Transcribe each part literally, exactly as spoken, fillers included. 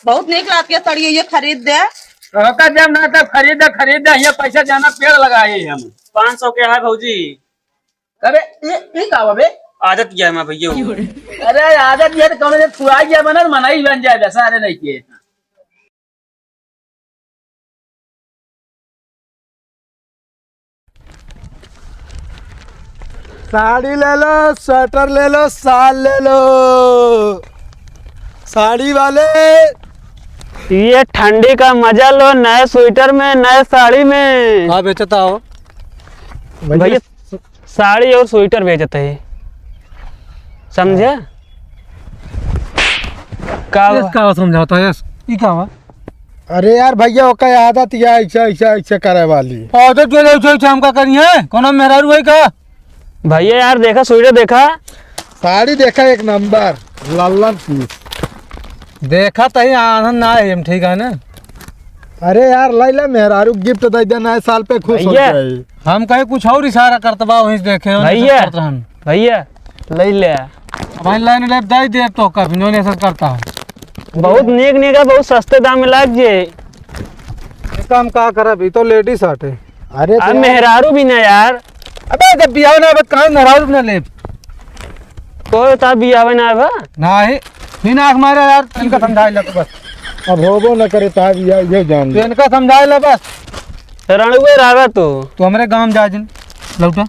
बहुत नीक लागत के साड़ी, ये खरीद दे। कहता जब ना तब खरीद दे, खरीद दे, ये पैसा जाना पेड़ लगाए हम। पाँच सौ के है भौजी। अरे, ये, ये का बा बे? आदत गया है भैया। अरे, आदत गया तो कौनो जे फुआ गया बना, मनाई बन जाए, सारे नहीं किए। साड़ी ले लो, स्वेटर ले लो, साल ले लो, साड़ी वाले। ये ठंडी का मजा लो, नए स्वेटर में, नए साड़ी में। हाँ, बेचता हो भैया। भैया, साड़ी और स्वेटर बेचत है, समझे? का ये बा? का समझाता है? ई का बा? अरे यार भैया, ओका आदत या ऐसे, ऐसे, ऐसे करे वाली। आदत जो ऐसे, ऐसे हमका करी है, कौनो मेहरारू है का? भैया यार, देखा, स्वेटर देखा। साड़ी देखा, एक नंबर, लल्लन की। देखा तही आनंद ना है, हम ठीक है ना? अरे यार, लैला मेहरारू गिफ्ट दे दे, नए साल पे खुश हो भैया। जाए। हम कहे कुछ और इशारा करत बा, वहीं से देखे, वहीं से भैया, करत रहन। भैया, लैला। भाई लाइन ले दे दे तो कभी नोने से करता हूँ। बहुत नीक नीक है, बहुत सस्ते दाम में लाग जे। ये काम का करब, ई तो लेडीज हटे। अरे अब तो यार। मेहरारू भी ना यार। अबे जब बियाह ना बत कहाँ मेहरारू ना लेब? तो ता बियाह ना बा? नाही, फिर आँख मारा यार, इनका समझाई ले तो बस। अब होबो न करे ता बियाह, ये जान तो ले। इनका समझाई ले बस। रणुए रहा तू। तू हमरे गाँव जा जिन, लौटा।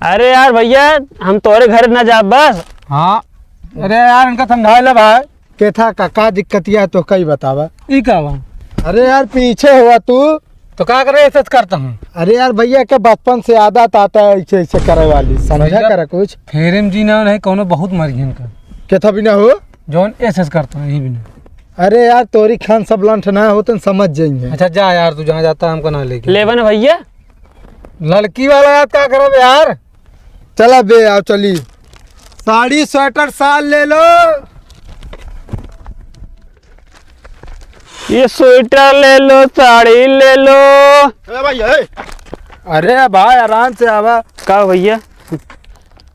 अरे यार भैया, हम तोरे घर ना जा बस। हाँ, अरे यार इनका समझाई ले भाई। के था का, का दिक्कतिया है तो कई बतावा। ई का बा? अरे यार पीछे हुआ तू। तो का करे ऐसे करता हूँ? अरे यार भैया के बचपन से आदत आता है ऐसे ऐसे करे वाली, समझा भैया, करा कुछ। फेरे में जी ना नहीं कौनो बहुत मरियन का। के था बिना हो? जौन ऐसे करता हूँ यही बिना। अरे यार तोरी खान सब लंठ ना होते न समझ जाएंगे। अच्छा जा यार तू जहाँ जाता है हमको ना लेके। लेबन भैया। लड़की वाला यार का करब यार? चला बे आओ चली। साड़ी स्वेटर साल ले लो। ये स्वेटर ले लो, साड़ी ले लो। ए भाई, ए। अरे भाई, आराम से आवा। का भैया?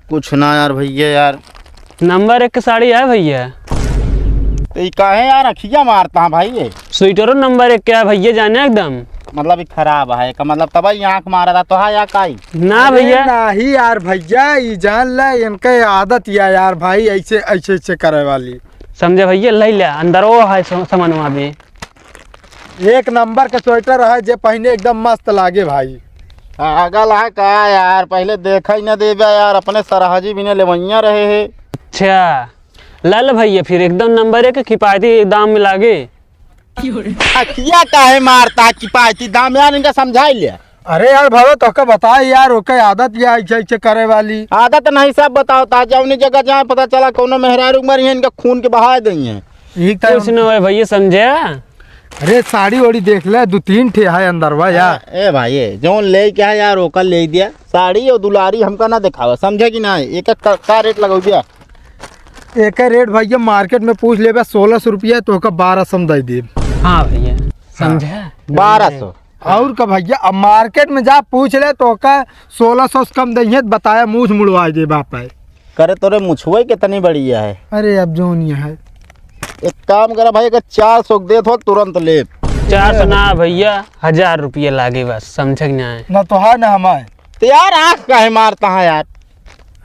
कुछ ना यार, भैया यार। नंबर एक के साड़ी है भैया। तो ई काहे यार अखिया मारता है भाई ये? स्वेटरो नंबर एक के है भैया, जाने एकदम। मतलब ई खराब है का? मतलब तब ही आँख मारा था तो है या काई? ना अरे भैया। नाही यार भैया, ई जान ले, इनके आदत या यार भाई, ऐसे, ऐसे, ऐसे करे वाली। समझे भैया, ले ले, अंदर वो है स-, सामानवा भी। एक नंबर के स्वेटर है, जे पहिने एकदम मस्त लागे भाई। पागल है का यार, पहले देखा ही ना देबे यार, अपने सरहजी बिने लेवैया रहे है। अच्छा, ले ले भैया, फिर एकदम नंबर एक किफायती दाम में लागे। अखिया काहे मारता है किफायती दाम यार, इनका समझाई ले। अरे यार भवे तोहका बताए यार, ओके आदत या ऐसे ऐसे करे वाली। आदत नहीं सब बताओ ता, जौनी जगह जाए पता चला कौनो मेहरारू मरी है, इनका खून के बहाए दई है। यही टाइम कुछ न होए भैया, समझे? अरे साड़ी ओड़ी देख ले, दो तीन ठे है अंदरवा यार। ए भाई, ए, जौन ले के है यार, ओकर ले दिया। साड़ी और दुलारी हमका ना दिखावा, समझे कि ना? एक एक का, का रेट लगाओ दिया? एक रेट भैया मार्केट में पूछ लेबे सोलह सौ रुपया, तोहका बारह सौ में दे देब। हाँ भैया, हाँ। समझे? बारह सौ। और का भैया, अब मार्केट में जा पूछ ले, तोहका सोलह सौ से कम दइहे त बताया, मूछ मुड़वाई देब आप। करे तोरे मुछुए कितनी बढ़िया है। अरे अब जौन ये है। एक काम करा भाई, अगर चार सौ के देत हो तुरंत ले। चार सौ ना भैया, हजार रुपया लागे बस, समझे कि ना? ना तो है ना हमारे। तो यार आँख काहे मारता है यार?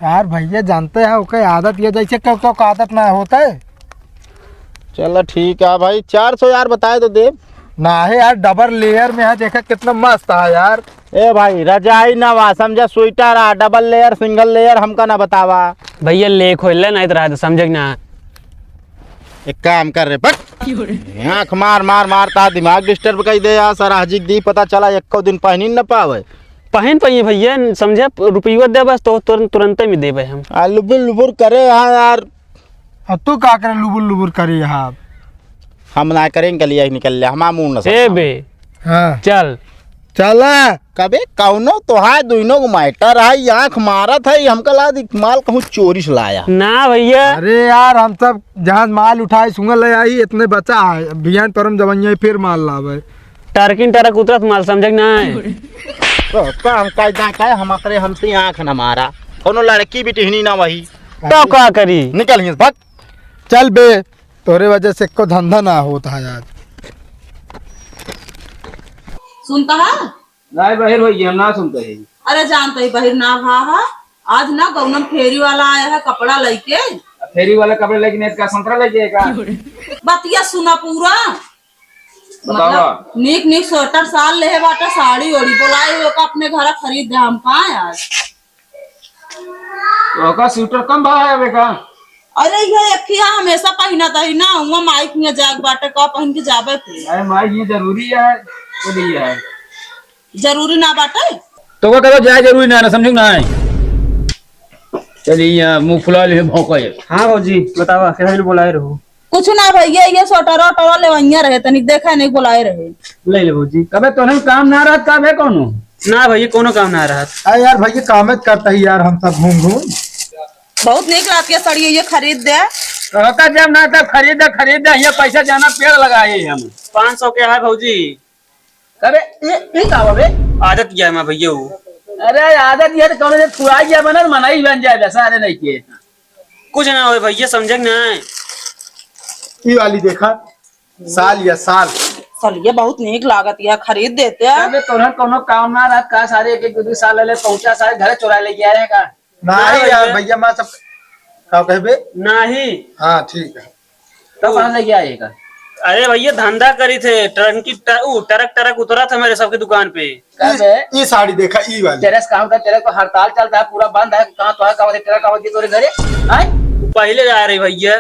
यार भैया जानते हैं ओके आदत ये जैसे क्यों क्यों का आदत ना होता है। चलो ठीक है भाई, चार सौ यार बताए तो दे। ना है यार, डबल लेयर में है, देखा कितना मस्त है यार। ए भाई, रजाई ना बा, समझा, स्वेटर आ, डबल लेयर, सिंगल लेयर, हमका ना बतावा। भैया, ले खोल ले, नहीं तो रह दे, समझे कि ना? एक काम कर रे, बट। क्यों रे? आँख मार, मार, मार, ता दिमाग डिस्टर्ब कर दे यार, सर, हाजिक दी, पता चला, एको दिन पहनी न पावे। पहन पाइए भैया, समझे, रुपया दे बस, तो तुरंत, तुरंते में देबे हम। आ, लुबुर, लुबुर करे यहाँ यार। अब तू का करे, लुबुर, लुबुर करे यहाँ? हम ना करें, निकल लिया, निकल लिया, हमारा मुंह न ए समझा। बे, हाँ। चल। चला। कबे कौनो तोहार दुइनो गो मैटर है, आँख मारत है, हमका लाग माल कहूँ चोरी से लाया। ना भैया। अरे यार, हम सब जहाँ माल उठाए, सुंगल ले आई, इतने बचा है, बिहान परम जवनिया फिर माल लावे। टरकिन टरक उतरत माल, समझे कि ना? तो, तो हम कह दा, कहे हम करे, हमसे आँख न मारा, कौनो लड़की भी टिहनी ना वही। तो का करी? निकल हियाँ से, भाग। चल बे। तोरे वजह से एको धंधा ना होत है आज। सुनता है? नाहीं बहिर भइया, हम ना सुनते हैं। अरे जानते ही बहिर ना भा हा, आज ना गौनम फेरी वाला आया है कपड़ा लइके। अब फेरी वाला कपड़ा लइके नहीं तो का संतरा लइके का? बतिया सुना पूरा। बतावा। मतलब, नीक नीक स्वेटर साल लेहे बाटे, साड़ी ओड़ी बोलाए हुए का अपने घर खरीद दे हम का यार। तो ओका स्वेटर कम भाव है बेटा? अरे, ये एक ही हमेशा पहिनत ही ना, हुआ माई के हियां जाग बाटे, का पहिन के जाबे के? अरे माई, ये जरूरी है, के लिए है? जरूरी ना बाटे। तो का करो, जाए जरूरी ना, ना समझू ना है। चलिए, यहाँ मुंह फुला ले, भौंका ये। हाँ भौजी, बतावा, केहन बोलाए रहो? कुछ ना भइया, ये स्वेटर ओटर लेवइया रहे, तनिक देखा नहीं बोलाए रहे। ले ले भौजी। कबे तोहन काम ना रहत का बे कौनो? ना भइया, कोनो काम ना रहत। अरे यार भइया, कामे त करता ही यार, हम सब घूम घूम। बहुत नीक लागत है सड़िया, ये खरीद दे। कहता जब ना तब खरीद दे, खरीद दे, ये पैसा जाना पेड़ लगाए हम। पाँच सौ के है भौजी। अरे, ये, ये का बा बे? आदत गया है मैं भइया वो। अरे, आदत ये तो कौनो से फुराई गया बना, मनाई बन जाए, वैसा अरे नहीं के। कुछ ना होए भइया, समझे कि नहीं? ई वाली देखा, साल या साल। सलिया बहुत नीक लागत है, खरीद देते हैं। अबे तोहर कोनो काम ना रहत का, सारे एक एक दो दो साल ले पहुंचा, सारे घरे चुरा लेके आए का? नहीं ना यार भइया। भइया, मैं सब का कहबे? नहीं। हाँ, ठीक है। तो कहाँ लेके आए का? अरे भइया, धंधा करी थे, ट्रक की ट-, ऊ, ट्रक, ट्रक उतरा था मेरे सबके दुकान पे। का बे? ई साड़ी देखा, ई वाली। तेरे से कहा था, तेरे को हड़ताल चलता है, पूरा बंद है, कहाँ तो है, कहाँ से ट्रक आवा तोरे घरे? आए? पहले जा रही भइया।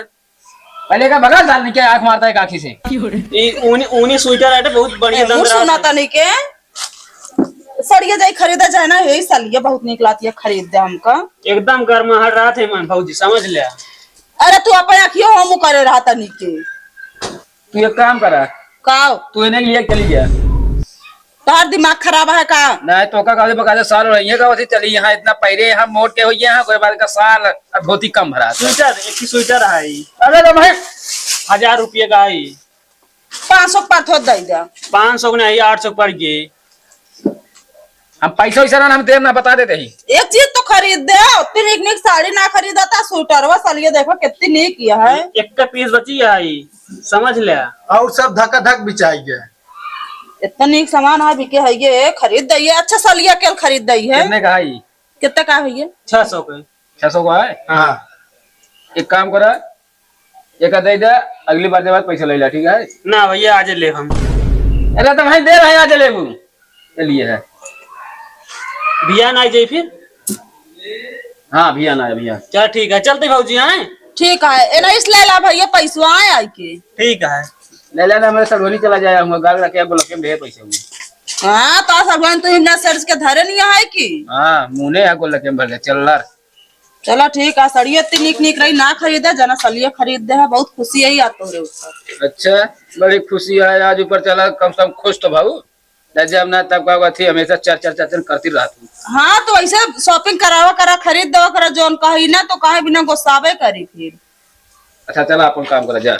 पहले का बगल डाल के आँख मारता है काखी से। ई ऊनी, ऊनी स्वेटर आटे, बहुत बढ़िया ए, दम मुँह रहा सुना था। तनी के। सड़िया जाई खरीदा जाए ना, यही सलिया बहुत नीक लाती है, खरीद दे हमका। एकदम गर्माहट रहा थे मन भौजी, समझ ले। अरे तू अपन अखियो हम करे रहा तनी के। तू एक काम करा। का? तू इन्हें लिए चली जा। तोहार दिमाग खराब है का? नहीं तो का कहले बकाले साल रही है का वैसे चली यहाँ इतना पहले यहाँ मोट के हो गया है कोई बात का साल अब धोती कम भरा था। स्वेटर, एक ही स्वेटर है। अरे तो भाई। हजार रुपये का है। पाँच सौ पर थोड़ दे दे। पाँच सौ नहीं, आठ सौ पर ये। हम पैसा वैसा ना हम देम ना बता देते ही। एक चीज तो खरीद दे, इतनी नीक नीक साड़ी ना खरीदा था, स्वेटरवा सलिया देखो कितनी नीक यह है। एक का पीस बची है, समझ ले। और सब धका धक बिचाई गया। इतना नीक सामान है बिके है ये, खरीद दे ये, अच्छा सलिया केल खरीद दे है। कितने का है? कितने का है ये? छह सौ का। छह सौ का है? हाँ। एक काम करा, एक दे दे, अगली बार जब पैसा ले ला, ठीक है? ना भैया, आज ले हम। अरे तो भाई दे रहे हैं, आज लेबू। चलिए है। भैया ना आ जाए फिर? हाँ, भैया ना आए, भैया। चल ठीक है, चलते भौजी, आए? ठीक है, ए नहीं ले ला भैया, पैसवा आए, आए के। ठीक है। ले लेना, मेरे सड़ोनी चला जाए, हम गाल रखे, बोल के भेज पैसे हुए। हाँ, तो सब तू हिन्ना सर्च के धरे नहीं है कि? हाँ, मुने है, गोल के भर के, चल ला। चला ठीक है, सड़िया इतनी नीक नीक रही ना खरीदे, जना सलिया खरीद दे है, बहुत खुशी है यार तोहरे ऊपर। अच्छा, बड़ी खुशी है आज ऊपर चला, कम से कम खुश तो भाऊ। ना जब ना तब का थी, हमेशा चर चर चर चर करती रहती। हाँ, तो ऐसे shopping करावा करा, खरीद देवा करा, जौन कही ना तो कहे बिना गुस्सावे करी फिर। अच्छा चला, अपन काम करा जा।